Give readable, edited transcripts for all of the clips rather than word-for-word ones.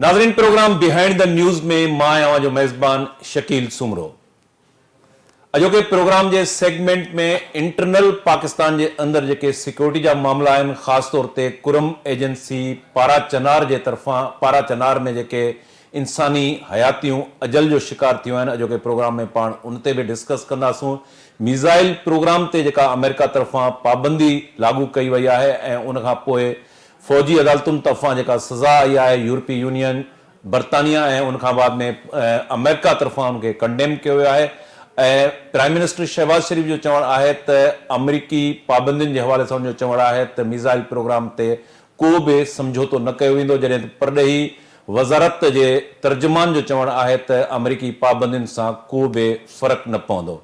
ناظرين programme behind the news ۾ مان آهيان اوهان جو ميزبان شڪيل سومرو. اڄوڪي پروگرام جي سيگمينٽ ۾ انٽرنل پاڪستان جي اندر جيڪي سيڪيورٽي جا معاملا آهن خاص طور تي ڪرم ايجنسي پارا چنار جي طرفان پارا چنار ۾ جيڪي انساني حياتيون اجل جو شڪار ٿيون آهن اڄوڪي پروگرام ۾ پاڻ ان تي به ڊسڪس ڪنداسون ميزائل پروگرام تي جيڪا آمريڪا طرفان پابندي لاڳو ڪئي وئي آهي ۽ ان کان پوء فوجي عدالتن طرفان جيڪا سزا آئي آهي يورپي يونين برطانيا ۽ ان کان بعد ۾ آمريڪا طرفان ان کي ڪنڊيم ڪيو ويو آهي ۽ پرائم منسٽر شهباز شريف جو چوڻ آهي ته آمريڪي پابندين جي حوالي سان ان جو چوڻ آهي ته ميزائل پروگرام تي ڪو به سمجهوتو نه ڪيو ويندو جڏهن ته پرڏيهي وزارت جي ترجمان جو چوڻ آهي ته آمريڪي پابندين سان ڪو به فرق نه پوندو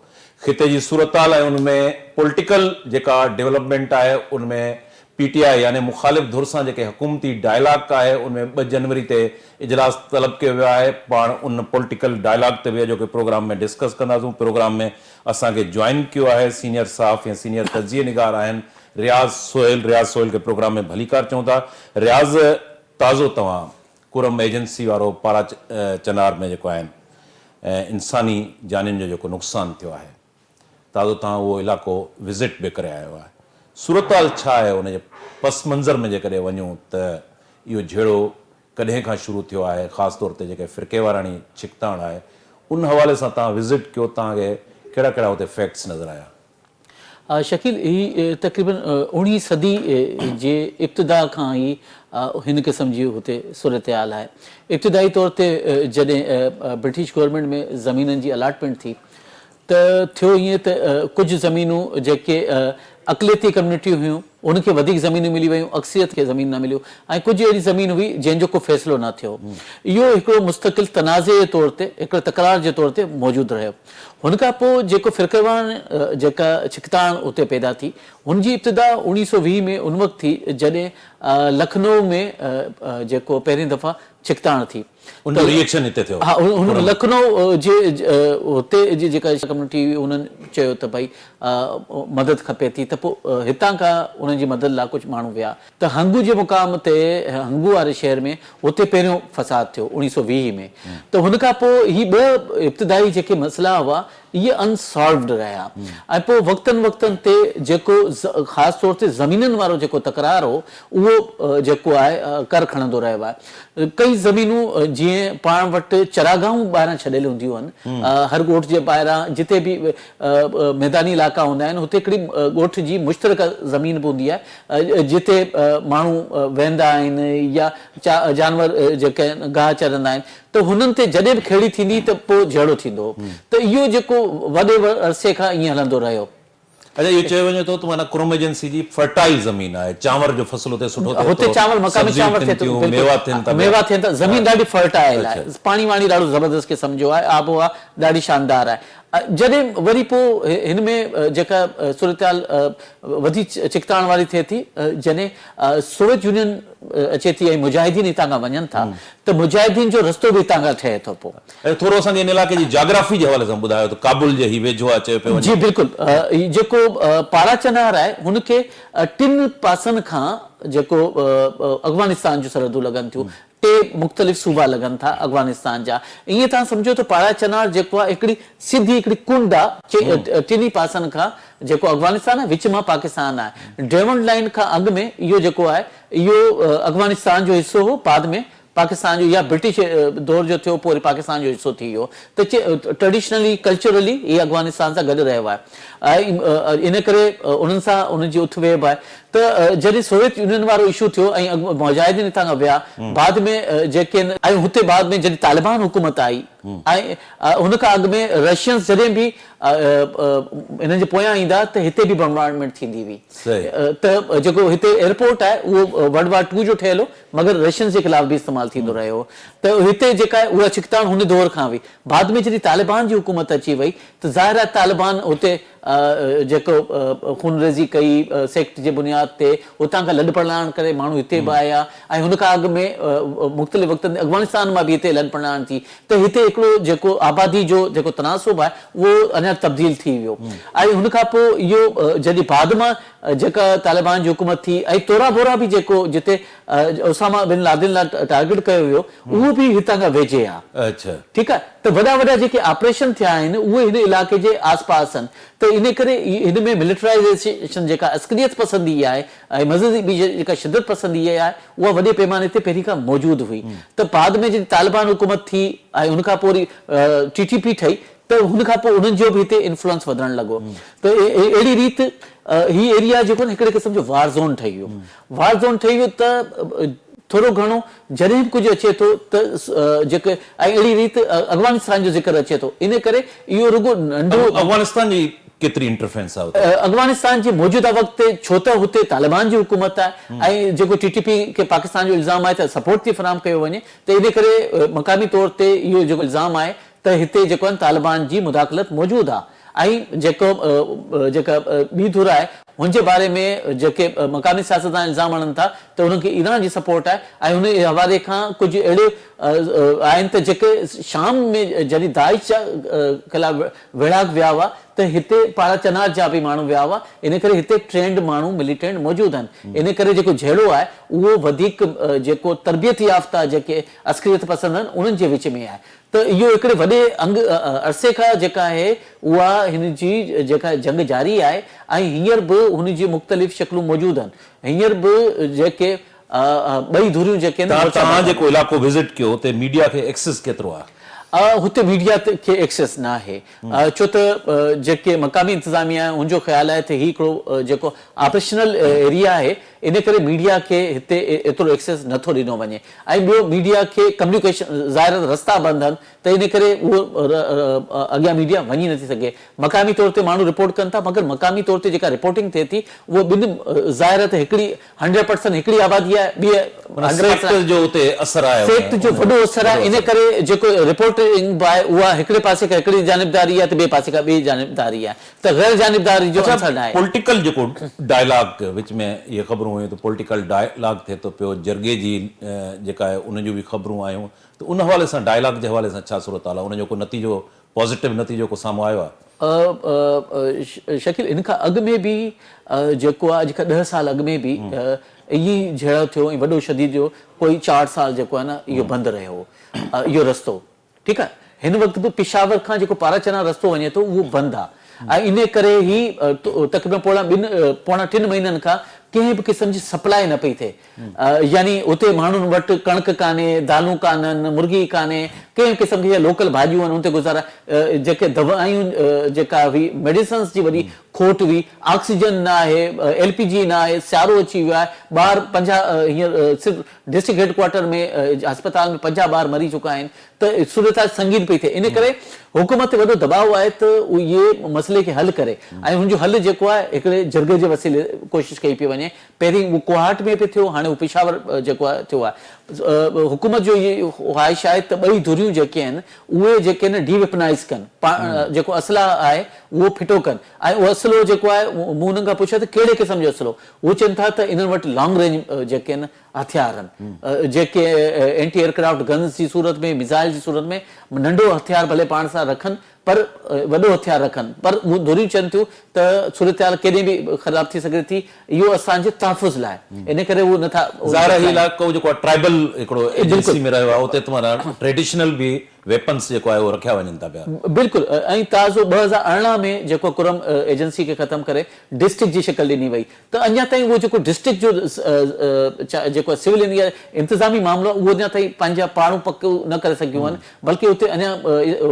خطي جي صورتحال ۽ ان ۾ پوليٽيڪل جيڪا ڊولپمينٽ آهي ان ۾ پي ٽي آء يعني مخالف ڌر سان جيڪي حڪومتي ڊائلاگ آهي ان ۾ ٻه جنوري تي اجلاس طلب ڪيو ويو آهي پاڻ ان پوليٽيڪل ڊائلاگ تي به اڄوڪي پروگرام ۾ ڊسڪس ڪنداسون پروگرام ۾ اسان کي جوائن ڪيو آهي سينيئر صحافي ۽ سينيئر تجزيي نگار آهن رياض سهيل رياض سهيل کي پروگرام ۾ ڀليڪار چئون ٿا رياض تازو توهان ڪرم ايجنسي وارو پارا چنار ۾ جيڪو آهن انساني جانين جو جيڪو نقصان ٿيو آهي تازو توهان اهو علائقو وزٽ به ڪري آيو آهي. صورتحال ڇا آهي ان جي پس منظر ۾ جيڪڏهن وڃون ته اهو جهيڙو ڪڏهن کان شروع ٿيو آهي خاص طور تي جيڪي فرقيواراڻي ڇڪتاڻ آهي ان حوالي سان توهان وزٽ ڪيو توهان کي ڪهڙا ڪهڙا اتي فيڪٽس نظر آيا؟ شڪيل هي تقريبن اوڻيهين صدي جي ابتدا کان ئي هن قسم جي هتي صورتحال آهي. ابتدائي طور تي جڏهن برٽش گورنمينٽ ۾ زمينن جي الاٽمينٽ ٿي ته ٿيو ائين ته ڪجهه زمينون جيڪي اقليتي ڪميونٽيون هيون انهن کي وڌيڪ زمينون ملي ويون اڪثريت کي زمين نه مليو ۽ ڪجهه اهڙي زمين هئي جنهن جو ڪو فيصلو نه ٿيو اهو هڪڙو مستقل تنازعي جي طور تي هڪڙي تڪرار جي طور تي موجود رهيو هن کان پوء جيڪو فرقيوارڻ جيڪا ڇڪتاڻ اتي پيدا ٿي هن جي ابتدا اوڻيهه سو 20 ۾ ان وقت ٿي جڏهن لکنؤ ۾ جيڪو پهرين دفعا ڇڪتاڻ ٿي ان جو ري ايڪشن هتي ٿيو. ها هن لکنو جي هتي جي جيڪا ڪميونٽي هئي انهن چيو ته ڀائي مدد کپي ٿي ته پوء هتان کان انهن جي مدد لاء ڪجهه ماڻهو ويا ته هنگو جي مقام تي هنگو واري شهر ۾ هتي پهريون فساد ٿيو اوڻيهه سو 20 ۾ ته هن کان پوء هي ٻه ابتدائي جيڪي مسئلا هئا اهي ان سالوڊ رهيا ۽ پوء وقتن وقتن تي جيڪو خاص طور تي زمينن وارو جيڪو تڪرار هو اهو جيڪو آهي ڪر کڻندو رهيو آهي. ڪئي زمينون جيئن پاڻ وٽ چراگاهون ٻاهران ڇڏيل هونديون آهن هر ڳوٺ جي ٻاهران جتي به ميداني علائقا هوندا آهن هتي هڪڙي ڳوٺ جي مشترڪه زمين به هوندي آهي جتي ماڻهو ويهندا آهن يا جانور جيڪي آهن گاهه چرندا آهن ته هنن تي جڏهن به کيڙي ٿيندي ته پوء جهيڙو ٿيندو هو ته اهو جيڪو وڏي عرصي کان ائين هلندو رهيو. اڇا اهو چيو وڃي ٿو ته معنيٰ ڪرم ايجنسي جي فرٽائل زمين آهي، چانور جو فصل اتي سٺو ٿئي هتي ٿو، چانور مقامي سبزيون چانور ٿين ٿئي ٿو ٿيون، ميوا ٿين بلڪل ٿا پيا. ميوا ٿين ٿا زمين ڏاڍي فرٽائل آهي اڇا. پاڻي واڻي ڏاڍو زبردست قسم جو آهي آب و هوا ڏاڍي شاندار آهي جڏهن وري پوء هن ۾ جيڪا صورتحال وڌيڪ ڇڪتاڻ واري ٿئي ٿي جڏهن سوويت يونين اچي ٿي ۽ مجاهدين هتان کان وڃن ٿا ته مجاهدين جو رستو به هتان کان ٺهي ٿو پوء. اچا ٿورو اسان جي ان علائقي جي جاگرافي جي حوالي سان ٻڌايو ته ڪابل جي هي ويجهو آهي چيو پيو وڃي. جي بلڪل هي جيڪو پارا چنار آهي هن کي ٽن پاسن کان جيڪو افغانستان جون سرحدون لڳن ٿيون ٽي مختلف صوبا لڳن ٿا افغانستان جا ائين توهان سمجهو ته پارا چنار جيڪو آهي هڪڙي سڌي هڪڙي ڪنڊ آهي ٽنهي پاسن کان جيڪو افغانستان آهي وچ مان پاڪستان آهي ڊيونڊ لائين کان اڳ ۾ اهو جيڪو آهي اهو افغانستان جو حصو هو بعد ۾ پاڪستان جو يا برٽش دور جو ٿيو پوء وري پاڪستان جو حصو ٿي ويو ته ٽريڊيشنلي ڪلچرلي هي افغانستان سان گڏ رهيو آهي ۽ ان ڪري انهن سان انهن جي اٿ ويهه به آهي ته جڏهن سوويت يونين وارو اشو ٿيو ۽ مجاهدين هتان کان ويا بعد ۾ جيڪي ۽ هتي بعد ۾ جڏهن طالبان حڪومت آئي ۽ ان کان اڳ ۾ رشينز جڏهن به انهن جي پويان ايندا ته هتي به بمبارڊمينٽ ٿيندي هئي ته جيڪو هتي ايئرپورٽ آهي اهو ورلڊ وار ٽو جو ٺهيل هو مگر رشينز جي خلاف به استعمال ٿيندو رهيو هو ته هتي جيڪا آهي اها ڇڪتاڻ هن دور کان هئي بعد ۾ جڏهن طالبان جي حڪومت اچي وئي ته ظاهر آهي طالبان هتي جيڪو خونريزي ڪئي سيڪٽ جي بنياد تي، اتان کان لڏپلاڻ ڪري ماڻهو هتي به آيا ۽ هن کان اڳ ۾ مختلف وقتن تي افغانستان مان به هتي لڏپلاڻ ٿي ته هتي هڪڙو جيڪو آبادي جو جيڪو تناسب آهي اهو اڃا تبديل ٿي ويو ۽ هن کان پوء اهو جڏهن بعد مان جيڪا طالبان جي حڪومت ٿي ۽ تورا بورا به جيڪو جتي اسامه بن لادن لاء ٽارگيٽ ڪيو ويو اهو به هتان کان ويجهي آ. ٺيڪ آ ته وڏا وڏا جيڪي آپريشن ٿيا آهن اهي هن علائقي جي آس پاس آهن ته ان ڪري هن ۾ ملٽرائيزيشن جيڪا عسڪريت پسندي آهي ۽ مذهبي جيڪا شدت پسندي آهي اها وڏي پيماني تي پهرين کان موجود هئي ته بعد ۾ جڏهن طالبان حڪومت ٿي ۽ ان کان پوء وري ٽي ٽي پي ٺهي ته هن کان پوء انهن جو به هتي انفلوئنس وڌڻ لڳو ته اهڙي ريت هي ايريا جيڪو آهي نه هڪڙي قسم جو وار زون ٺهي ويو. وار زون ٺهي ويو ته ٿورو گهڻو جڏهن به ڪجهه اچي ٿو ته جيڪي ۽ اهڙي ريت افغانستان جو ذڪر اچي ٿو ان ڪري اهو رڳو ننڍو. افغانستان جي ڪيتري انٽرفينس آهي اتي؟ افغانستان جي موجوده وقت تي ڇو ته هتي طالبان جي حڪومت آهي ۽ جيڪو ٽي ٽي پي کي پاڪستان جو الزام آهي ته سپورٽ ٿي فراهم ڪيو وڃي ته ان ڪري مقامي طور تي اهو جيڪو الزام آهي ته هتي جيڪو آهن طالبان جي مداخلت موجود آهي ۽ جيڪو جيڪا ٻي ڌر آهي هن جي باري ۾ جيڪي مقامي سياستدان الزام هڻن ٿا ته انهن کي ايران جي سپورٽ آهي ۽ ان حوالي کان ڪجهه اهڙي آهن ته جيڪي شام ۾ جڏهن داعش جا خلاف ويڙهاڪ ويا هئا ته هتي پارا چنار جا به ماڻهو ويا هئا ان ڪري هتي ٽرينڊ ماڻهو مليٽنٽ موجود آهن ان ڪري جيڪو جهيڙو آهي اهو وڌيڪ جيڪو تربيت يافته جيڪي عسڪريت پسند آهن انهن جي وچ ۾ آهي ته اهو هڪڙي وڏي انگ عرصي کان جيڪا آهي اها هن جي جيڪا جنگ جاري آهي ۽ هينئر به هن جي مختلف شڪلون موجود آهن هينئر به جيڪي ٻئي ڌريون جيڪي آهن مورچا توهان جيڪو علائقو وزٽ ڪيو اتي ميڊيا کي ايڪسس ڪيترو آهي؟ هتي ميڊيا کي ايڪسس ناهي ڇو ته جيڪي مقامي انتظاميا آهي ان جو خيال آهي ته هي هڪڙو جيڪو آپريشنل ايريا آهي ان ڪري ميڊيا کي هتي ايترو ايڪسيس نه ٿو ڏنو وڃي ۽ ٻيو ميڊيا کي ڪميونيڪيشن ظاهر آهي ته رستا بند آهن ته ان ڪري اهو اڳيان ميڊيا وڃي نه ٿي سگهي. مقامي طور تي ماڻهو رپورٽ ڪن ٿا مگر مقامي طور تي جيڪا رپورٽنگ ٿئي ٿي اهو ٻن ظاهر آهي ته هڪڙي هنڊريڊ پرسنٽ هڪڙي آبادي آهي ٻي هنڊريڊ پرسنٽ جو اتي اثر آهي سيڪٽ جو وڏو اثر آهي ان ڪري جيڪو رپورٽنگ به آهي اها هڪڙي پاسي کان هڪڙي جانبداري آهي ته ٻئي پاسي کان ٻي جانبداري آهي ته غير جانبداري جو عنصر ناهي. پوليٽيڪل جيڪو ڊائلاگ وچ ۾ اهي خبرون هيون ته پوليٽيڪل ڊائلاگ ٿئي ٿو پيو جرڳي جي جيڪا آهي ان جون به خبرون آيون ته ان حوالي سان ڊائلاگ جي حوالي سان ڇا صورتحال آهي ان جو ڪو نتيجو پازيٽو نتيجو ڪو سامهون آيو آهي؟ شڪيل ان کان اڳ ۾ به جيڪو آهي اڄ کان ڏهه سال اڳ ۾ به ائين ئي جهيڙو ٿيو ۽ وڏو شديد جو ڪوئي چار سال جيڪو آهي نه اهو بند رهيو اهو رستو ٺيڪ آ هن وقت به پشاور کان جيڪو پارا چنا رستو وڃي ٿو اهو بند آ ۽ انهي ڪري هي تقريبن پوڻا ٻن پوڻا ٽن مهينن کان ڪنهن به قسم جي سپلاء نه پئي ٿئي يعني اتي ماڻهن وٽ ڪڻڪ ڪانهي دالون ڪانهن مرغي ڪانهي ڪنهن به قسم جي لوڪل ڀاڄيون آهن ان تي گذارا جيڪي دوائيون جيڪا هئي ميڊيسنس جي وڏي کوٽ هئي آڪسيجن نه آهي ايل پي جي نه آهي سيارو اچي ويو آهي ٻار 50 هينئر صرف ڊسٽرڪٽ هيڊ ڪوارٽر ۾ اسپتال ۾ 50 ٻار مري چڪا آهن ته صورتحال سنگين پئي ٿئي ان ڪري حڪومت تي وڏو دٻاء آهي ته اهي مسئلي کي حل ڪري ۽ ان جو حل جيڪو آهي هڪڙي جرڳي جي وسيلي ڪوشش ڪئي پئي وڃي پهرين اهو ڪوهاٽ ۾ پئي ٿيو هاڻي اهو پشاور جيڪو آهي ٿيو آهي حڪومت جو اهي خواهش آهي ته ٻئي ڌريون جيڪي آهن اهي جيڪي آهن ڊي ويپنائز ڪن جيڪو اسلحه آهي اهو ڦٽو ڪن ۽ اهو اسلحو جيڪو آهي مون انهن کان پڇيو ته ڪهڙي قسم جو اسلحو هو چون ٿا ته انهن وٽ لانگ رينج جيڪي آهن هٿيار آهن جيڪي اينٽي ايئرڪرافٽ گنز جي صورت ۾ ميزائل جي صورت ۾ ننڍو هٿيار ڀلي پاڻ سان رکن پر وڏو هٿيار رکن پر هو ڌريون چون ٿيون ته صورتحال ڪيڏي به خراب ٿي سگهي ٿي اهو اسان جي تحفظ لاء ان ڪري هو نٿا ظاهر آهي هي علائقو جيڪو آهي ٽرائبل هڪڙو ايجنسي ۾ رهيو آهي اتي ته معنيٰ ٽريڊيشنل به ويپنس جيڪو آهي اهو رکيا وڃن ٿا پيا. بلڪل ۽ تازو 2018 ۾ جيڪو ڪرم ايجنسي کي ختم ڪري ڊسٽرڪٽ جي شڪل ڏني وئي ته اڃا تائين اهو جيڪو ڊسٽرڪٽ جو جيڪو سول يا انتظامي معاملو آهي اهو اڃا تائين پنهنجا پاڙون پڪو نه ڪري سگهيون آهن بلڪه اتي اڃا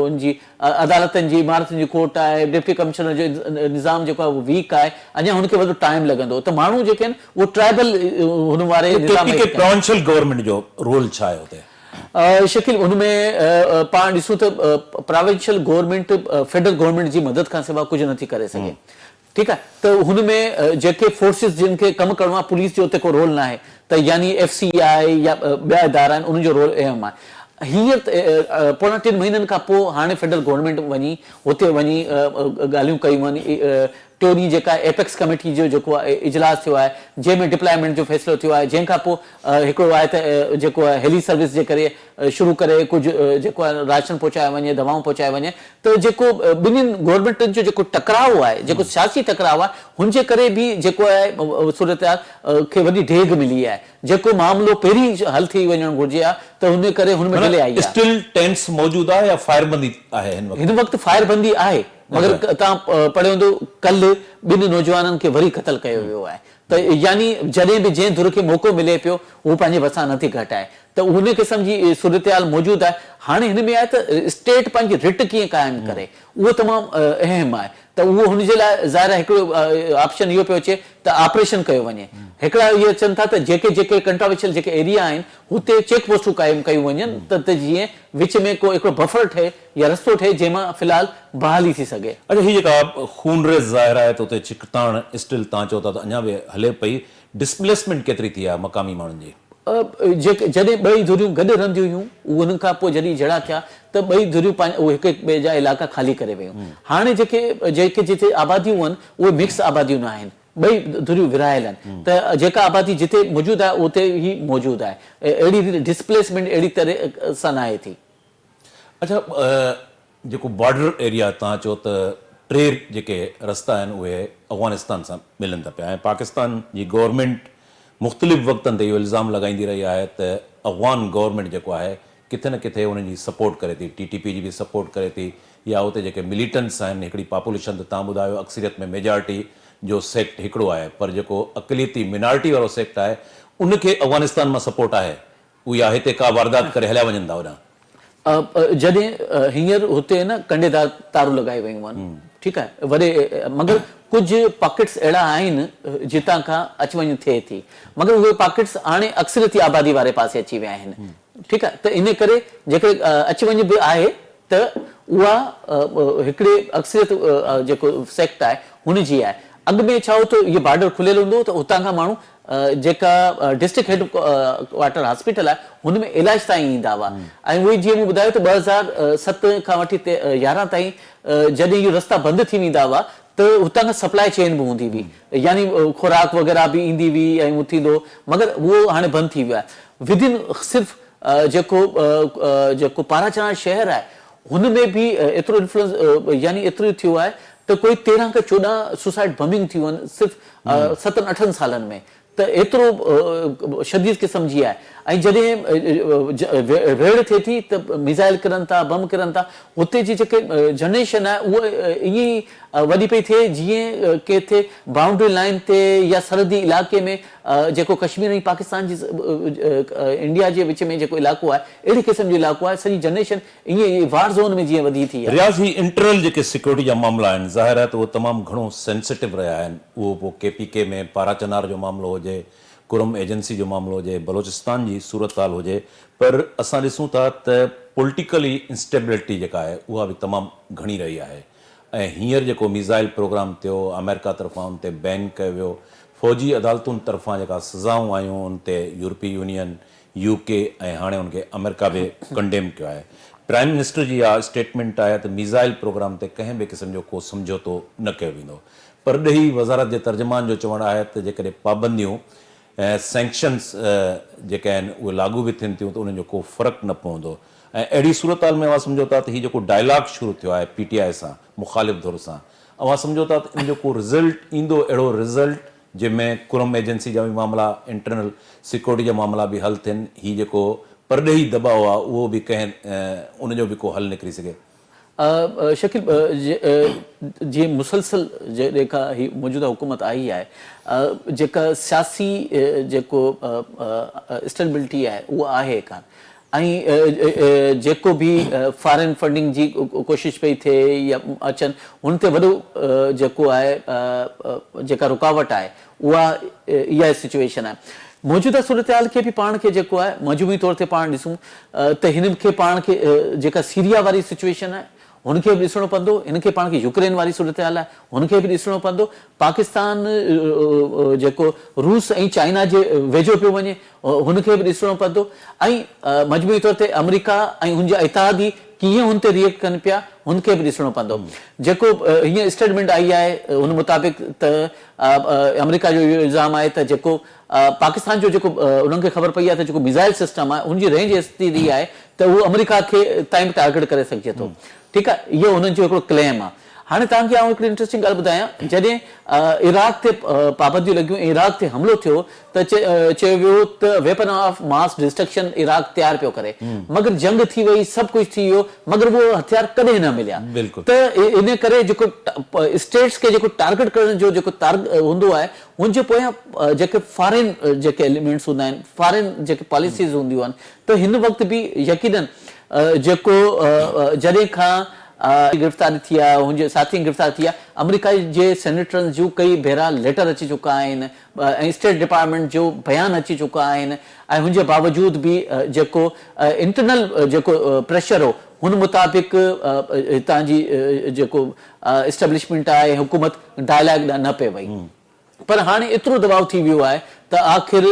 ان جي عدالتن جي عمارتن جي کوٽ آهي ڊپٽي ڪمشنر جو نظام جيڪو آهي اهو ويڪ آهي اڃا هن کي وڏو ٽائيم لڳندو ته ماڻهو جيڪي آهن اهو ٽرائبل هن واري نظام ڪي پي ڪي پراونشل گورنمينٽ جو رول ڇا آهي اتي؟ شڪيل ان ۾ پاڻ ڏسون ته پراونشل گورنمينٽ فيڊرل گورنمينٽ جي مدد کان سواء ڪجهه نٿي ڪري سگهي ٺيڪ آهي ته هن ۾ جيڪي فورسز جن کي ڪم ڪرڻو آهي پوليس جو اتي ڪو رول ناهي ته يعني ايف سي آء يا ٻيا ادارا آهن انهن جو رول اهم آهي. هينئر پوڻا ٽن مهينن کان پوء هاڻي فيڊرل گورنمينٽ وڃي هتي وڃي ڳالهيون ڪيون آهن. ٽيون ڏينهن جيڪا ايپڪس ڪميٽي جو جيڪو اجلاس ٿيو آهي جنهن ۾ ڊپلائمينٽ جو فيصلو ٿيو آهي جنهن کان پوء هڪڙو آهي ته جيڪو آهي هيلي سروس جي ڪري شروع ڪري ڪجهه جيڪو آهي راشن پهچايو وڃي دوائون پهچايو وڃي ته جيڪو ٻنهين گورنمينٽن جو جيڪو ٽڪراء آهي جيڪو سياسي ٽڪراء آهي هن جي ڪري به جيڪو آهي صورتحال کي وڏي ڊيگهه ملي آهي جيڪو معاملو پهرين حل ٿي وڃڻ گهرجي ها ته ان ڪري هن ۾ ڊلي آئي آهي. اسٽل ٽينس موجود آهي يا فائر بندي آهي هن وقت؟ هن وقت فائر بندي آهي مگر توهان پڙهيو هوندو ڪلهه ٻن نوجوانن کي وري قتل ڪيو ويو آهي ته يعني جڏهن به جنهن ڌر کي موقعو ملي پيو هو پنهنجي وسان نه ٿي گهٽائي ته ان قسم جي صورتحال موجود آهي هاڻي هن ۾ آهي ته اسٽيٽ پنهنجي رٽ ڪيئن قائم ڪري اهو تمام اهم آهي ته اهو هن جي لاء ظاهر آهي هڪڙو آپشن اهو پيو اچي ته آپريشن ڪيو وڃي هڪڙا اهي اچن ٿا ته جيڪي جيڪي ڪنٽراورشل جيڪي ايريا آهن هتي چيڪ پوسٽون قائم ڪيون وڃن ته جيئن وچ ۾ ڪو هڪڙو بفر ٺهي يا رستو ٺهي جنهن مان في الحال بحالي ٿي سگهي. اڇا هي جيڪا خونريز ظاهر آهي ته اتي ڇڪتاڻ اسٽل تان چئو ٿا ته اڃا به هلي پئي، ڊسپليسمينٽ ڪيتري ٿي آهي مقامي ماڻهن جي؟ جڏهن ٻئي ڌريون گڏ رهنديون هيون انهن کان پوء جڏهن جهيڙا ٿيا ته ٻئي ڌريون پنهنجا اهي هڪ هڪ ٻئي جا علائقا خالي ڪري ويون. هاڻي جيڪي جيڪي جتي آباديون آهن اهي مڪس آباديون نه آهن ٻئي ڌريون ورهايل آهن ته جيڪا آبادي جتي موجود آهي اتي ئي موجود آهي اهڙي ريت ڊسپليسمينٽ اهڙي طرح سان ناهي ٿي. اڇا جيڪو بارڊر ايريا توهان چئو ته ٽي جيڪي رستا آهن اهي افغانستان سان ملن ٿا پيا ۽ پاڪستان جي گورنمينٽ مختلف وقتن تي اهو الزام لڳائيندي رهي آهي ته افغان گورنمينٽ جيڪو آهي ڪٿي نه ڪٿي انهن جي سپورٽ ڪري ٿي ٽي ٽي پي جي به سپورٽ ڪري ٿي يا اتي جيڪي مليٽنٽس آهن هڪڙي پاپوليشن ته توهان ٻڌايو اڪثريت ۾ ميجارٽي جو سيڪٽ هڪڙو آهي پر جيڪو اقليتي مينارٽي وارو سيڪٽ آهي ان کي افغانستان مان سپورٽ آهي هو يا هتي ڪا واردات ڪري هليا وڃن ٿا هوڏانهن. جڏهن هينئر هتي نه ڪنڊيدار تارون لڳائي ويون آهن ٺيڪ آهي وڏي مگر ڪجهه پاڪيٽس اهڙا آهن جتان کان اچ وڃ ٿئي ٿي مگر اهي پاڪيٽس هاڻي اڪثريتي آبادي واري پاسي اچي ويا آهن ٺيڪ آهي ته ان ڪري جيڪڏهن اچ وڃ به آهي ته اها هڪڙي اڪثريت جيڪو سيڪٽ آهي هن جي آهي. اڳ ۾ ڇا هو ته اهي بارڊر کليل هوندو هو ته هتان کان ماڻهو جيڪا ڊسٽرڪٽ هيڊ ڪوارٽر هاسپيٽل آهي هن ۾ علاج تائين ايندا هئا ۽ اهي جيئن مون ٻڌايو ته 2007 کان وٺي 11 تائين جڏهن اهي رستا بند ٿي ويندا هئا ته هتان کان سپلاء چين به هوندي هئي يعني خوراڪ وغيره به ايندي هئي ۽ اهو ٿيندو هو مگر اهو هاڻي بند ٿي ويو آهي ودن صرف جيڪو جيڪو پاراچنار شهر آهي هن ۾ به ايترو انفلوئنس يعني ايترو ٿيو آهي ته ڪوئي 13 کان 14 سوسائيڊ بمنگ ٿيون آهن صرف ستن اٺن سالن ۾ ته ايترو شديد قسم جي آهي ۽ جڏهن ويڙهه ٿئي ٿي ته ميزائل ڪرن ٿا بم ڪرن ٿا هتي جي جيڪي جنريشن آهي اها ائين ئي وڏي پئي ٿئي جيئن ڪٿي بائونڊري لائين تي يا سرحدي علائقي ۾ جيڪو ڪشمير ۽ پاڪستان جي انڊيا جي وچ ۾ جيڪو علائقو آهي اهڙي قسم جو علائقو آهي سڄي جنريشن ائين ئي وار زون ۾ جيئن وڌي ٿي آهي. رياض هي انٽرنل جيڪي سيڪيورٽي جا معاملا آهن ظاهر آهي ته اهي تمام گهڻو سينسيٽو رهيا آهن اهو پوء ڪي پي ڪي ۾ پارا چنار جو معاملو هجي ڪرم ايجنسي جو معاملو هجي بلوچستان جي صورتحال هجي پر اسان ڏسون ٿا ته پوليٽيڪلي انسٽيبلٽي جيڪا آهي اها به تمام گهڻي رهي آهي ۽ هينئر جيڪو ميزائل پروگرام ٿيو آمريڪا طرفان ان تي بين ڪيو ويو، فوجي عدالتن طرفان جيڪا سزائون آيون ان تي يورپي يونين، يو ڪي ۽ هاڻي ان کي آمريڪا به ڪنڊيم ڪيو آهي. پرائم منسٽر جي اها اسٽيٽمينٽ آهي ته ميزائل پروگرام تي ڪنهن به قسم جو ڪو سمجهوتو نه ڪيو ويندو. پرڏيهي وزارت جي ترجمان جو چوڻ آهي ته جيڪڏهن پابنديون ۽ سينڪشنز جيڪي آهن اهي لاڳو به ٿين ٿيون ته انهن جو ڪو فرق نه پوندو ۽ اهڙي صورتحال ۾ اوهان سمجهو ٿا ته هي جيڪو ڊائلاگ شروع ٿيو آهي پي ٽي آء سان مخالف ڌر سان اوهان سمجهو ٿا ته ان جو ڪو رزلٽ ايندو اهڙو رزلٽ جنهن ۾ ڪرم ايجنسي جا به معاملا انٽرنل سيڪيورٽي جا معاملا به حل ٿين هي جيڪو پرڏيهي دٻاء آهي اهو به ڪنهن ان جو به ڪو حل نڪري سگهي. شڪيل جيئن مسلسل جڏهن کان هي موجوده حڪومت آئي آهي جيڪا سياسي جيڪو اسٽيبلٽي آهي اها آهي ڪانه ۽ جيڪو به فارين فنڊنگ جي ڪوشش پئي ٿئي يا اچن هن تي وڏو جيڪو آهي جيڪا رڪاوٽ آهي اها اها ئي سچويشن آهي. موجوده صورتحال کي به پاڻ کي جيڪو آهي مجموعي طور تي پاڻ ڏسون ته هن کي پاڻ کي جيڪا سيريا واري سچويشن آهي هن کي به ڏسڻو پوندو، هن کي پاڻ کي يوڪرين واري صورتحال آهي هن کي به ڏسڻو پوندو، پاڪستان جيڪو روس ۽ چائنا جي ويجهو پيو وڃي هن کي به ڏسڻو پوندو ۽ مجموعي طور تي آمريڪا ۽ هن جا اتحادي ڪيئن هن تي ريئيڪٽ ڪن پيا هن کي به ڏسڻو پوندو. جيڪو هينئر اسٽيٽمينٽ آئي آهي هن مطابق ته آمريڪا جو اهو الزام آهي ته جيڪو پاڪستان جو جيڪو انهن کي خبر پئي آهي ته جيڪو ميزائل سسٽم آهي ان جي رينج ايتري آهي ته اهو آمريڪا کي تائين به ٽارگيٽ ڪري سگهجي ٿو ٺيڪ آهي اهو انهن جو هڪڙو ڪليم آهي هاڻي توهان کي آئون هڪڙي انٽريسٽنگ ڳالهه ٻڌايان جڏهن عراق تي پابنديون لڳيون ۽ عراق تي حملو ٿيو ته چيو ويو ته weapon of mass destruction Iraq تيار پيو ڪري مگر جنگ ٿي وئي سڀ ڪجهه ٿي ويو مگر اهو هٿيار ڪڏهن نه مليا ته ان ڪري جيڪو اسٽيٽس کي جيڪو ٽارگيٽ ڪرڻ جو جيڪو هوندو آهي هن جي پويان جيڪي فارين جيڪي ايليمينٽس هوندا آهن فارين جيڪي پاليسيز هونديون آهن ته هن وقت به يقينن جيڪو جڏهن کان گرفتاري ٿي آهي هن جي ساٿين گرفتار ٿي آهي آمريڪا جي سينيٽرن جون ڪئي ڀيرا ليٽر اچي چڪا آهن ۽ اسٽيٽ ڊپارٽمينٽ جو بيان اچي چڪا آهن ۽ هن جي باوجود به جيڪو انٽرنل جيڪو پريشر هو هن مطابق هتان جي جيڪو اسٽيبلشمينٽ آهي حڪومت ڊائلاگ ڏانهن نه پئي وئي پر هاڻي ايترو دٻاء ٿي ويو آهي ته آخر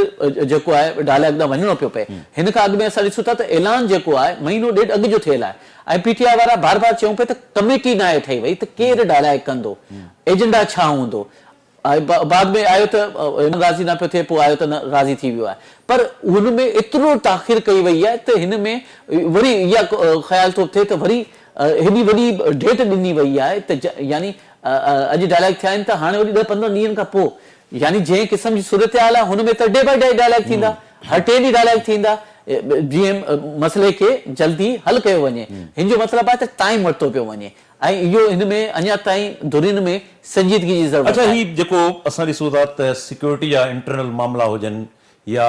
جيڪو آهي ڊائلاگ ڏانهن وڃڻو پيو پئي. هن کان اڳ ۾ اسان ڏسون ٿا ته اعلان جيڪو آهي مهينو ڏيڍ اڳ جو ٿيل آهي ۽ پي ٽي آء وارا بار بار چيون پئي ته ڪميٽي ناهي ٺهي وئي ته ڪير ڊائلاگ ڪندو ايجنڊا ڇا هوندو ۽ بعد ۾ آيو ته راضي نه پيو ٿئي پوء آيو ته نه راضي ٿي ويو آهي پر هن ۾ ايترو تاخير ڪئي وئي آهي ته هن ۾ وري اها خيال ٿو ٿئي ته وري هيڏي وڏي ڊيٽ ڏني وئي آهي ته يعني اڄ ڊائلاگ ٿيا آهن ته هاڻي وري ڏهه پندرهن ڏينهن کان پوء يعني جنهن قسم جي صورتحال آهي هن ۾ ته ڊي باء ڊي ڊائلاگ ٿيندا هر ٽئين ڏينهن ڊائلاگ ٿيندا جيئن مسئلي کي جلدي حل ڪيو وڃي هن جو مطلب آهي ته ٽائيم ورتو پيو وڃي ۽ اهو هن ۾ اڃا تائين ڌرين ۾ سنجيدگي جي ضرورت اڇا آهي. هي جيڪو اسان ڏسون ٿا ته سيڪيورٽي جا انٽرنل معاملا هجن يا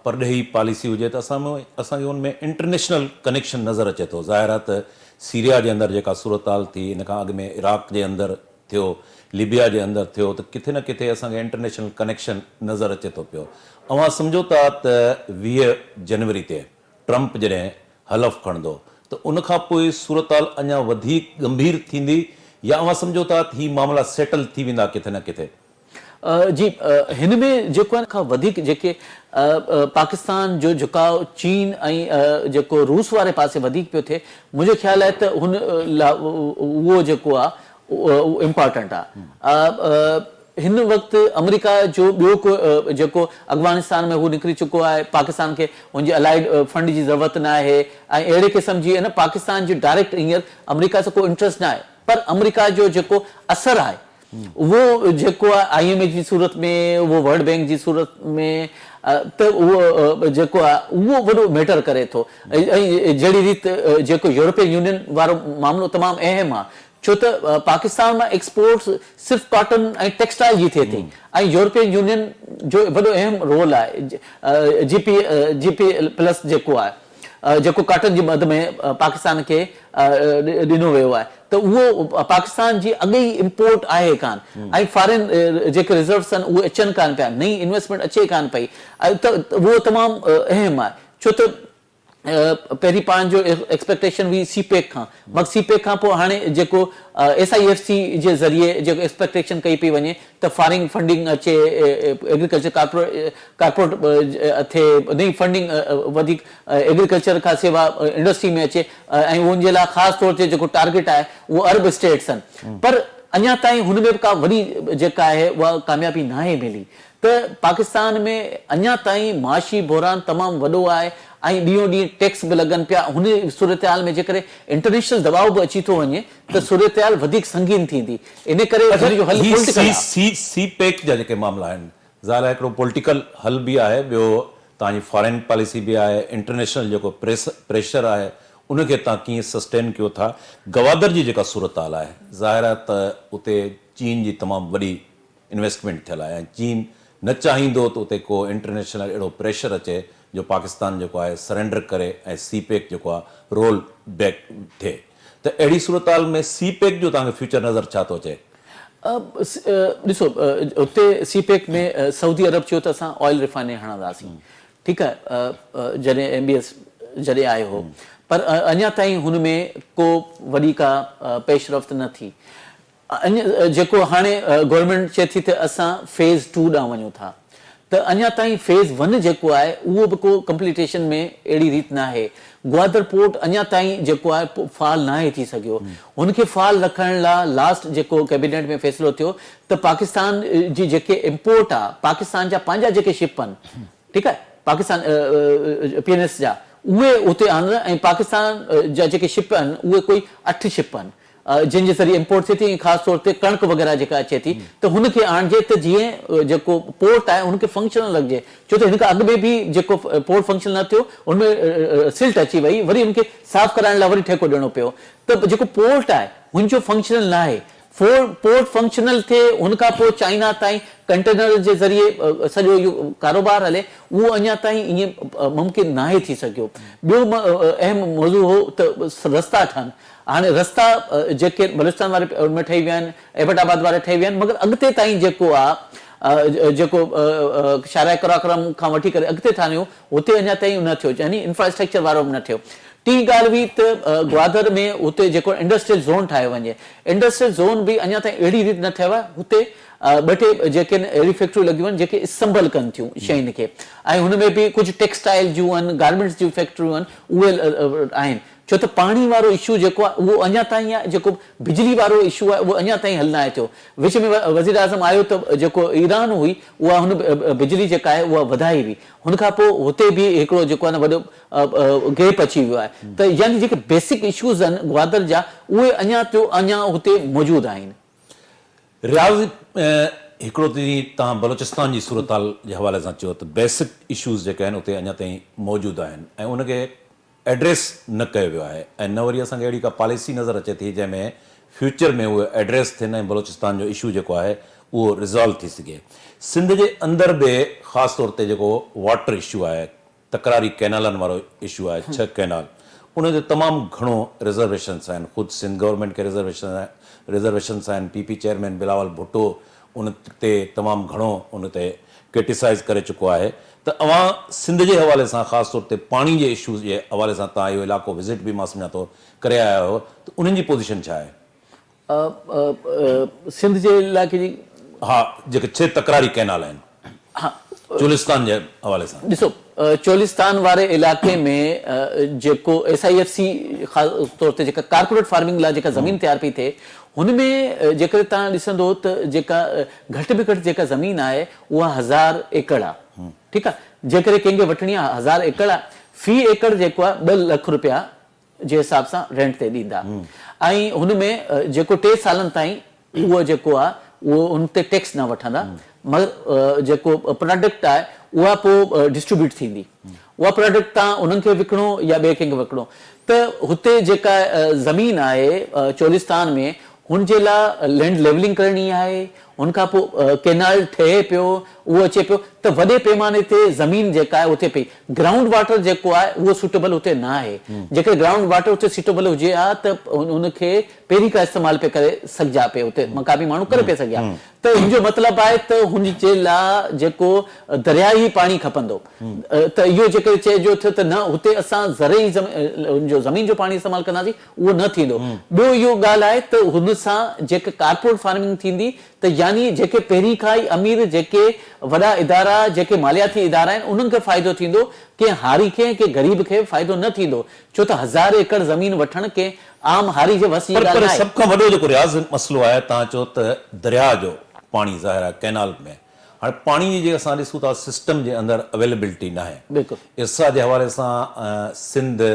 پرڏيهي پاليسي هجي ته اسان ۾ اسان کي ان ۾ انٽرنيشنل ڪنيڪشن نظر اچي ٿو ظاهر آهي ته سيريا جي اندر جيڪا صورتحال ٿي ان کان اڳ ۾ عراق جي اندر ٿيو ليبيا جي اندر ٿيو ته ڪٿي نه ڪٿي اسان کي انٽرنيشنل ڪنيڪشن نظر اچي ٿو پيو اوهان سمجهو ٿا ته 20 جنوري تي ٽرمپ جڏهن حلف کڻندو ته ان کان پوء صورتحال اڃا وڌيڪ ڳنڀير ٿيندي يا اوهان سمجهو ٿا ته هي معاملا سيٽل ٿي ويندا ڪٿي نه ڪٿي؟ جي هن ۾ جيڪو آهي کان وڌيڪ جيڪي پاڪستان جو جهڪاء چين ۽ جيڪو روس واري پاسي وڌيڪ پيو ٿئي منهنجو خيال آهي ته هن لا اهو جيڪو آهي اهو امپارٽنٽ آهي هن وقت آمريڪا جو ٻيو ڪو جيڪو افغانستان ۾ هو نڪري چڪو آهي پاڪستان کي هن جي الائيڊ فنڊ جي ضرورت نه آهي ۽ اهڙي قسم جي پاڪستان جي ڊائريڪٽ هينئر آمريڪا سان ڪو انٽرسٽ نه آهي پر آمريڪا جو جيڪو اثر آهي اهو جيڪو آهي I M F جي صورت ۾ اهو ورلڊ بينڪ جي صورت ۾ ته اهو جيڪو آهي اهو وڏو ميٽر ڪري ٿو ۽ جهڙي ريت جيڪو يورپين يونين وارو معاملو تمام اهم آهي ڇو ته پاڪستان مان ايڪسپورٽس صرف ڪاٽن ۽ ٽيڪسٽائل جي ٿئي ٿي ۽ يورپين يونين جو وڏو اهم رول آهي جي پي جي پي پلس جيڪو آهي جيڪو ڪاٽن جي مد ۾ پاڪستان کي ڏنو ويو آهي ته اهو پاڪستان جي اڳ ئي امپورٽ آهي ڪان ۽ فارين جيڪي ريزروس آهن اهي اچن ڪان پيا نئين انويسٽمينٽ اچي ڪان پئي ته اهو تمام اهم آهي ڇو ته پهرين پاڻ جو ايڪسپيڪٽيشن هئي سي پيڪ کان مگر سي پيڪ کان پوء هاڻي جيڪو ايس I F C جي ذريعي جيڪو ايڪسپيڪٽيشن ڪئي پئي وڃي ته فارين فنڊنگ اچي ايگريڪلچر ڪارپوريٽ ٿئي نئين فنڊنگ وڌيڪ ايگريڪلچر کان سوا انڊسٽري ۾ اچي ۽ ان جي لاء خاص طور تي جيڪو ٽارگيٽ آهي اهو عرب اسٽيٽس آهن پر اڃا تائين هن ۾ به ڪا وڏي جيڪا آهي اها ڪاميابي ناهي ملي ته پاڪستان ۾ اڃا تائين معاشي بحران تمام وڏو آهي ۽ ڏينهون ڏينهن ٽيڪس به لڳن پيا هن صورتحال ۾ جيڪڏهن انٽرنيشنل دٻاء به اچي ٿو وڃي ته صورتحال وڌيڪ سنگين ٿيندي ان ڪري اڇا ان جو حل هي پوليٽيڪل سي آهي. سي سي پيڪ جا جيڪي معاملا آهن ظاهر آهي هڪڙو پوليٽيڪل حل به آهي ٻيو توهان جي فارين پاليسي به آهي انٽرنيشنل جيڪو پريس پريشر آهي ان کي توهان ڪيئن سسٽين ڪيو ٿا گوادر جي جيڪا صورتحال آهي ظاهر آهي ته اتي چين جي تمام وڏي انويسٽمينٽ ٿيل آهي ۽ چين نه چاهيندو ته اتي ڪو انٽرنيشنل اهڙو پريشر اچي جو پاڪستان جيڪو آهي سرينڊر ڪري ۽ سي پيڪ جيڪو آهي رول بيڪ ٿئي ته اهڙي صورتحال ۾ سي پيڪ جو توهان کي فيوچر نظر ڇا ٿو اچي؟ ڏسو اتي سي پيڪ ۾ سعودي عرب چيو ته اسان آئل ريفائنري هڻنداسين ٺيڪ آهي جڏهن ايم بي ايس جڏهن آيو هو پر اڃا تائين هن ۾ ڪو وڏي ڪا پيش رفت نه ٿي. جيڪو هاڻي گورنمينٽ چئي ٿي ته اسان فيز ٽو ڏانهن وڃون ٿا ته اڃا تائين فيز ون جيڪو آهي اهو به ڪو ڪمپليٽيشن ۾ اهڙي ريت ناهي. گوادر پورٽ اڃا تائين جيڪو آهي فعال ناهي ٿي سگهيو. هن کي فعال رکڻ لا لاسٽ جيڪو ڪيبينيٽ ۾ فيصلو ٿيو ته پاڪستان جي جيڪي امپورٽ آ پاڪستان جا پنهنجا جيڪي شپ آهن ٺيڪ آهي پاڪستان پي اين ايس جا اهي اتي آڻن ۽ پاڪستان جا جيڪي شپ آهن اهي ڪوئي اٺ شپ آهن جن جي ذريعي امپورٽ ٿئي ٿي ۽ خاص طور تي ڪڻڪ وغيره جيڪا اچي ٿي ته هن کي آڻجي ته جيئن جيڪو پورٽ آهي ان کي فنڪشنل رکجي ڇو ته هن کان اڳ ۾ به جيڪو پورٽ فنڪشنل نه ٿيو ان ۾ سلٽ اچي وئي وري ان کي صاف ڪرائڻ لاء وري ٺيڪو ڏيڻو پيو ته جيڪو پورٽ آهي هن جو فنڪشنل نه آهي پورٽ فنڪشنل ٿئي ان کان پوء چائنا تائين ڪنٽينر جي ذريعي سڄو اهو ڪاروبار هلي اهو اڃا تائين ائين ممڪن ناهي ٿي سگهيو ٻيو اهم موضوع هو ته رستا ٺهن هاڻي رستا جيڪي بلوچستان واري ان ۾ ٺهي ويا آهن، ايبٽ آباد وارا ٺهي ويا آهن مگر اڳتي تائين جيڪو آ جيڪو شاهراهه قراقرم کان وٺي ڪري اڳتي ٿاڻيو هتي اڃا تائين نه ٿيو يعني انفراسٽرڪچر وارو به نه ٿيو. ٽين ڳالهه هئي ته گوادر ۾ هتي جيڪو انڊسٽريل زون ٺاهيو وڃي انڊسٽريل زون به اڃا تائين اهڙي ريت نه ٺهيو آهي هتي ٻه ٽي جيڪي آهن اهڙيون فيڪٽريون لڳيون آهن جيڪي اسمبل ڪن ٿيون شين کي ۽ هن ۾ به ڪجهه ٽيڪسٽائل جون آهن گارمينٽس جون فيڪٽريون آهن اهي آهن ڇو ته پاڻي وارو اشو جيڪو آهي اهو اڃا تائين آهي جيڪو بجلي وارو اشو آهي اهو اڃا تائين حل ناهي ٿيو وچ ۾ وزيراعظم آيو ته جيڪو ايران هئي اها هن بجلي جيڪا آهي اها وڌائي هئي هن کان پوء هتي به هڪڙو جيڪو آهي نه وڏو گيپ اچي ويو آهي ته يعني جيڪي بيسڪ اشوز آهن گوادر جا اهي اڃا جو اڃا هتي موجود آهن. رياض هڪڙو ته جيئن توهان بلوچستان جي صورتحال جي حوالي سان چيو ته بيسڪ اشوز جيڪي آهن اتي اڃا تائين موجود آهن ۽ ان کي ايڊريس نه ڪيو ويو آهي ۽ نه وري اسان کي اهڙي ڪا پاليسي نظر اچي ٿي جنهن ۾ فيوچر ۾ اهي ايڊريس ٿين ۽ بلوچستان جو اشو جيڪو آهي اهو ريزالو ٿي سگهي. سنڌ جي اندر به خاص طور تي جيڪو واٽر اشو آهي تڪراري ڪئنالن وارو اشو آهي ڇهه ڪئنال ان تي تمام گهڻو ريزرويشنس آهن خود سنڌ گورنمينٽ کي ريزرويشنس آهن P P chairman Bilawal Bhutto ان تي تمام گهڻو ان تي ڪرٽيسائيز ڪري چڪو آهي ته اوهان سنڌ جي حوالي سان خاص طور تي پاڻي جي اشوز جي حوالي سان توهان اهو علائقو وزٽ به مان سمجهان ٿو ڪري آيا آهيو ته انهن جي پوزيشن ڇا آهي؟ سنڌ جي علائقي جي. ها جيڪي ڇهه تڪراري ڪئنال آهن چولستان جي حوالي سان. ڏسو چولستان واري علائقي ۾ جيڪو ايس I F C خاص طور تي جيڪا ڪارپوريٽ فارمنگ لاء جيڪا زمين تيار پئي ٿئي هن ۾ جيڪڏهن توهان ڏسندو ته جيڪا گهٽ ۾ گهٽ جيڪا زمين آهي اها هزار ايڪڙ آ ٺيڪ آ جيڪڏهن ڪنهن کي وٺڻي آ هزار ايڪڙ آ في ايڪڙ جيڪو آ ٻه لک روپيا جي حساب سان رينٽ تي ڏيندا ۽ هن ۾ جيڪو ٽي سالن تائين اهو جيڪو آ اهو ان تي ٽيڪس نه وٺندا مگر جيڪو پراڊڪٽ آهي اها پوء ڊسٽريبيوٽ ٿيندي اها پراڊڪٽ تان انهن کي وڪڻو يا ٻئي ڪنهن کي وڪڻو ته هتي جيڪا زمين آهي چولستان ۾ هن جي لا لينڊ ليولنگ ڪرڻي آهي هن کان پوء ڪينال ٺهي پيو اهو اچي پيو ته وڏي پيماني تي زمين جيڪا آهي اتي پئي گرائونڊ واٽر جيڪو آهي اهو سوٽيبل اتي نه آهي جيڪڏهن گرائونڊ واٽر اتي سوٽيبل هجي ها ته ان کي پهرين کان استعمال پئي ڪري سگهجا پئي اتي مقامي ماڻهو ڪري پئي سگهيا ته هن جو مطلب آهي ته هن جي لا جيڪو درياهي پاڻي کپندو ته اهو جيڪڏهن چئجو ٿيو ته نه هتي اسان زرعي هن جو زمين جو پاڻي استعمال ڪنداسين اهو نه ٿيندو. ٻيو اهو ڳالهه آهي ته هن سان جيڪا ڪارپوريٽ فارمنگ ٿيندي ته يعني جيڪي پهرين کان ئي امير جيڪي وڏا ادارا جيڪي مالياتي ادارا آهن انهن کي فائدو ٿيندو ڪنهن هاري کي ۽ ڪنهن غريب کي فائدو نه ٿيندو ڇو ته هزار ايڪڙ زمين وٺڻ ڪنهن عام هاري جي وس جي پر ڳالهه پر ناهي. سڀ کان وڏو جيڪو رياض مسئلو آهي توهان چئو ته درياهه جو پاڻي ظاهر آهي ڪئنال ۾ هاڻي پاڻي جي جيڪا اسان ڏسون ٿا سسٽم جي اندر اويليبلٽي ناهي بلڪل. ارسا جي حوالي سان سنڌ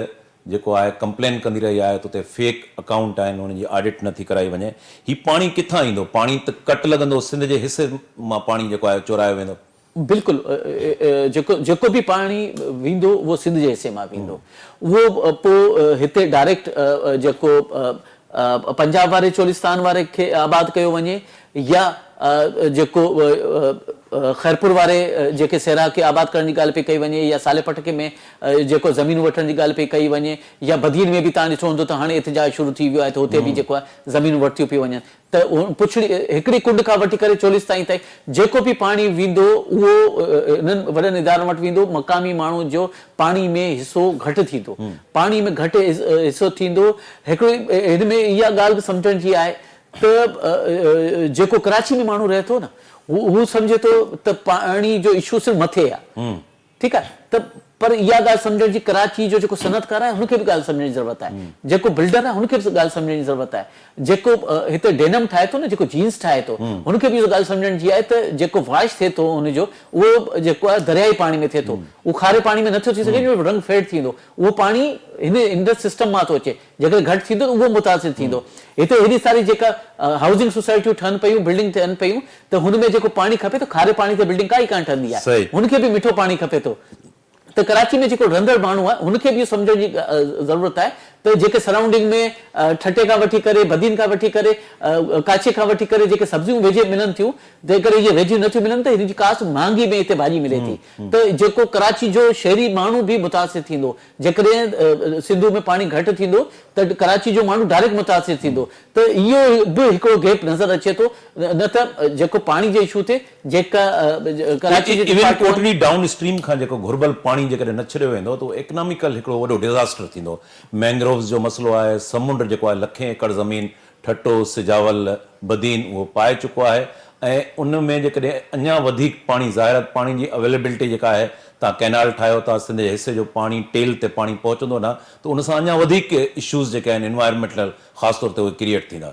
جيڪو آهي ڪمپلين ڪندي رهي آهي ته اتي فيڪ اڪائونٽ آهن انهن جي آڊٽ نه ٿي ڪرائي وڃي هي پاڻي ڪٿان ايندو پاڻي ته ڪٽ لڳندو سنڌ جي حصي مان پاڻي جيڪو آهي چورايو ويندو. بلڪل جيڪو جيڪو به پاڻي ويندو اهو سنڌ جي حصي مان ويندو اهو پوء هتي ڊائريڪٽ جيڪو پنجاب واري چولستان واري کي آباد ڪيو وڃي يا جيڪو خيرپور واري جيڪي صحرا کي آباد ڪرڻ جي ڳالهه پئي ڪئي وڃي يا صالح پٽڪي ۾ جيڪو زمينون وٺڻ جي ڳالهه پئي ڪئي وڃي يا بدين ۾ به توهان ڏٺو هوندو ته هاڻي احتجاج شروع ٿي ويو آهي ته هتي به جيڪو آهي زمينون ورتيون پيون وڃن ته پڇڙي هڪڙي ڪنڊ کان وٺي ڪري چولستان تائين جيڪو به پاڻي ويندو اهو انهن وڏن ادارن وٽ ويندو مقامي ماڻهو جو پاڻي ۾ حصو گهٽ ٿيندو پاڻي ۾ گهٽ حصو ٿيندو هڪڙي هن ۾ اها ڳالهه به سمجهڻ جي آهي ته جيڪو ڪراچي ۾ ماڻهو رهي ٿو نه هو سمجهي ٿو ته پاڻي جو اشو صرف مٿي آهي ٺيڪ آهي ته پر اها ڳالهه سمجهڻ جي ڪراچي جو جيڪو صنعتڪار آهي هن کي به ڳالهه سمجهڻ جي ضرورت آهي جيڪو بلڊر آهي هن کي به ڳالهه سمجهڻ جي ضرورت آهي جيڪو هتي ڊينم ٺاهي ٿو نه جيڪو جينز ٺاهي ٿو هن کي به اها ڳالهه سمجهڻ جي آهي ته جيڪو واش ٿئي ٿو هن جو اهو جيڪو آهي دريائي پاڻي ۾ ٿئي ٿو اهو کاري پاڻي ۾ نٿو ٿي سگهي جو رنگ فيڊ ٿيندو اهو پاڻي هن انڊس سسٽم مان ٿو اچي جيڪڏهن گهٽ ٿيندو ته اهو متاثر ٿيندو. هتي هيڏي ساري جيڪا هائوسنگ سوسائٽيون ٺهن پيون، بلڊنگ ٺهن پيون ته هن ۾ جيڪو پاڻي کپي ٿو کاري پاڻي تي بلڊنگ ڪائي ڪانه ٺهندي آهي. هن کي به مٺو پاڻي کپي ٿو ته ڪراچي ۾ جيڪو رهندڙ ماڻهو آهي هن کي به اهو سمجهڻ جي ضرورت آهي ته جيڪي سرائونڊنگ ۾ ٺٽي کان وٺي ڪري بدين کان وٺي ڪري ڪاڇي کان وٺي ڪري جيڪي سبزيون ويجهي ملن ٿيون جيڪڏهن اهي ويجهيون نٿيون ملن ته هن جي ڪاسٽ مهانگي ۾ هتي ڀاڄي ملي ٿي ته جيڪو ڪراچي جو شهري ماڻهو به متاثر ٿيندو. جيڪڏهن سنڌو ۾ پاڻي گهٽ ٿيندو ته ڪراچي جو ماڻهو ڊائريڪٽ متاثر ٿيندو ته اهو به هڪڙو گيپ نظر اچي ٿو نه ته جيڪو پاڻي جي اشو تي جيڪا ڪراچي جي ايون ڪوٽڙي ڊائون اسٽريم کان جيڪو گهربل پاڻي جيڪڏهن نه ڇڏيو ويندو ته اهو اڪناميڪل هڪڙو وڏو ڊزاسٽر ٿيندو. مينگرووز جو مسئلو آهي، سمنڊ جيڪو آهي لکين ايڪڙ زمين ٺٽو، سجاول، بدين اهو پائي چڪو آهي ۽ ان ۾ جيڪڏهن اڃا وڌيڪ پاڻي ظاهر آهي ته پاڻي جي اويليبلٽي جيڪا آهي تان ڪئنال ٺاهيو ٿا سنڌ جي حصي جو پاڻي ٽيل تي پاڻي پهچندو نه ته ان سان اڃا وڌيڪ اشوز جيڪي آهن انوائرمينٽل خاص طور تي اهي ڪريئيٽ ٿيندا.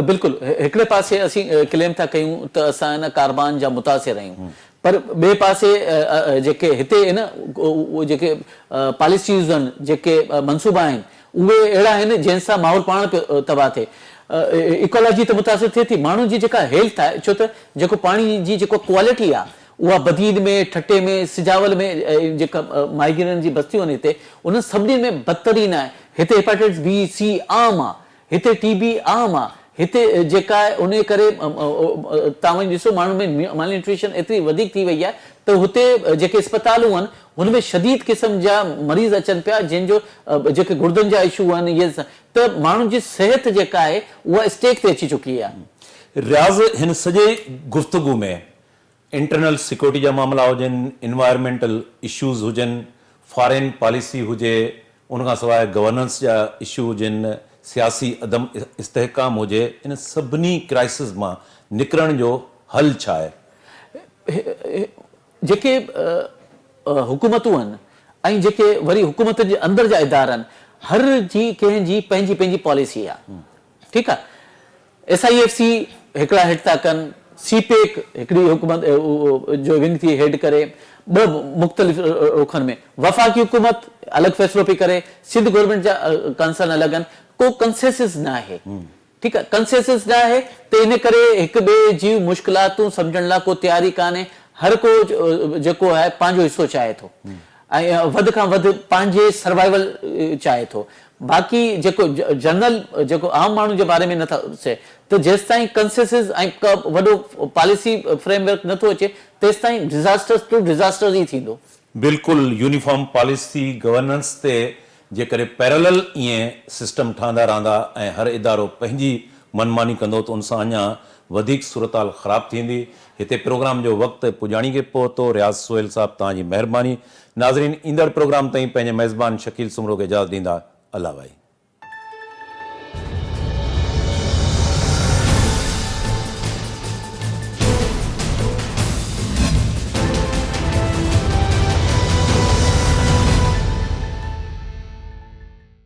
بلڪل هڪڙي پاسي اسين ڪليم ٿا ڪيون ته اسان ان ڪاربان جا متاثر آهيون پر ٻئي پاسي جيڪي هتي ان جيڪي پاليسيز آهن جيڪي منصوبا آهن اهي اهڙا آهن جنهن سان ماحول پاڻ پيو تباهه ٿئي. ايڪالاجي ته متاثر ٿئي ٿي، ماڻهن جي جيڪا هيلٿ آهي ڇو ته جيڪو پاڻي جي جيڪا ڪوالٽي آهي اها بدين ۾، ٺٽي ۾، سجاول ۾ جيڪا ماهيگيرن جي بستيون آهن هتي انهن سڀني ۾ بدترين آهي. هتي هيپاٽائٽس بي، سي عام آهي. هتي ٽي بي عام آ هتي جيڪا آهي انهي ڪري توهان وڃي ڏسو ماڻهن ۾ مال نيوٽريشن ايتري وڌيڪ ٿي وئي آهي ته هتي جيڪي اسپتالون آهن هن ۾ شديد قسم جا مريض اچن پيا جن جو جيڪي گردن جا اشو آهن اهي ته ماڻهن جي صحت جيڪا آهي اها اسٽيڪ تي اچي چڪي آهي. رياض هن سڄي گفتگو ۾ انٽرنل سيڪيورٽي جا معاملا هجن، انوائرمينٽل اشوز هجن، فارين پاليسي هجي، ان کان سواء گورننس جا اشو هجن، سياسي عدم استحڪام هجي، ان سڀني ڪرائسز مان نڪرڻ جو حل ڇا آهي؟ جيڪي حڪومتون آهن ۽ جيڪي وري حڪومتن جي اندر جا ادارا آهن، هر جي ڪنهن جي پنهنجي پنهنجي پاليسي آهي، ٺيڪ آهي. ايس I F C هڪڙا هيڊ ٿا ڪن، سي پيڪ هڪڙي حڪومت جو ونگ ٿي هيڊ ڪري، ٻه مختلف رخن ۾ وفاقي حڪومت الڳ فيصلو پئي ڪري، سنڌ گورنمينٽ جا ڪنسرن الڳ آهن، ڪو ڪنسيسس نه آهي، ٺيڪ آهي، ڪنسيسس نه آهي ته ان ڪري هڪ ٻئي جون مشڪلاتون سمجهڻ لاء ڪو تيار ئي ڪانهي، هر ڪو جيڪو آهي پنهنجو حصو چاهي ٿو ۽ وڌ کان وڌ پنهنجي سروائيول چاهي ٿو، باقي جيڪو جنرل جيڪو عام ماڻهو جي باري ۾ نٿا سي ته جيستائين ڪنسيسز ۽ ڪا وڏو پاليسي فريم ورڪ نٿو اچي تيستائين ڊزاسٽرز ٽو ڊزاسٽرز ئي ٿيندو. بلڪل يونيفارم پاليسي گورننس تي جيڪڏهن پيرلل ائين سسٽم ٺهندا رهندا ۽ هر ادارو پنهنجي من ماني ڪندو ته ان سان اڃا وڌيڪ صورتحال خراب ٿيندي. هتي پروگرام جو وقت پڄاڻي کي پهتو. رياض سهيل صاحب توهان جي مهرباني. ناظرين ايندڙ پروگرام تائين پنهنجي ميزبان شڪيل سومرو کي اجازت ڏيندا. الله ڀائي.